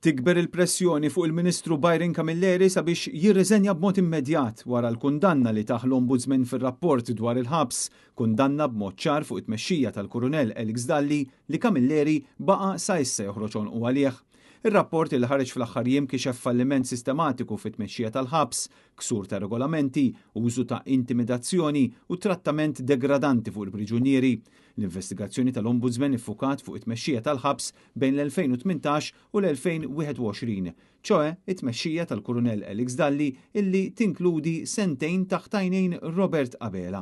Tikber il-pressjoni fuq il-Ministru Byron Camilleri sabiex jirriżenja b'mod immedjat wara l-kundanna li tah l-Ombudsman fir-rapport dwar il-ħabs, kundanna b'mod ċar fuq it-tmexxija tal-Kurunell Alex Dalli li Camilleri baqa' sa issa joħroġ għonqu għalih. Ir-rapport li ħareġ fl-aħħar jiem kixef falliment sistematiku fit-tmexxija tal-ħabs, ksur ta' regolamenti, użu ta' intimidazzjoni u trattament degradanti fuq il-priġunieri. L-investigazzjoni tal-Ombudsman iffukat fuq it-tmexxija tal-ħabs bejn l-2018 u l-2021, ċoe it-tmexxija tal-Kurunell Alex Dalli illi tinkludi sentejn taħt għajnejn Robert Abela.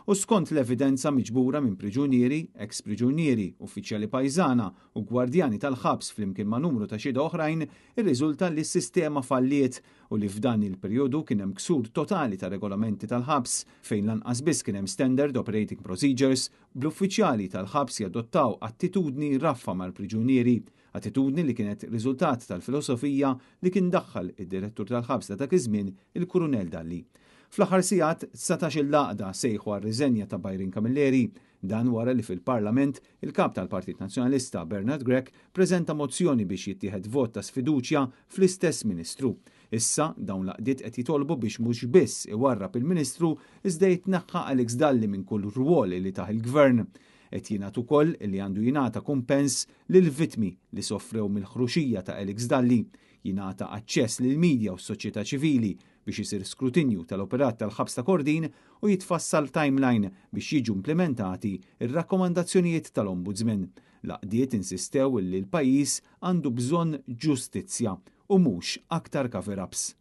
U skont l-evidenza miġbura minn priġunieri, ex-priġunieri, uffiċjali pajżana u gwardjani tal-ħabs flimkien ma' numru ta' xhieda oħrajn, irriżulta li s-sistema falliet u li f'dan il-perjodu kien hemm ksur totali ta' regolamenti tal-ħabs fejn lanqas biss kien hemm standard operating procedures, bl-uffiċjali tal-ħabs jadottaw attitudni raffa mal-priġunieri, attitudni li kienet riżultat tal-filosofija li kien daħħal id-direttur tal-ħabs ta' dak iż-żmien, il-Kurunell Dalli. Fl-aħħar sigħat, 19-il għaqda sejħu għar-riżenja ta' Byron Camilleri. Dan wara li fil-Parlament, il-Kap tal-Partit Nazzjonalista Bernard Grech preżenta mozzjoni biex jittieħed vot ta' sfiduċja fl-istess Ministru. Issa, dawn l-għaqdiet qed jitolbu biex mhux biss iwarrab il-Ministru iżda jitneħħa Alex Dalli minn kull rwol li tah il-Gvern. Qed jingħad ukoll li għandu jingħata kumpens lill-vittmi li sofrew mill-ħruxija ta' Alex Dalli, jingħata aċċess lill-media u s-soċjetà ċivili biex isir skrutinju tal-operat tal-ħabs ta' Kordin u jitfassal timeline biex jiġu implimentati r-rakkomandazzjonijiet tal-Ombudsman. L-għaqdiet insistew li l-pajjiż għandu bżonn ġustizzja u mhux aktar cover-ups.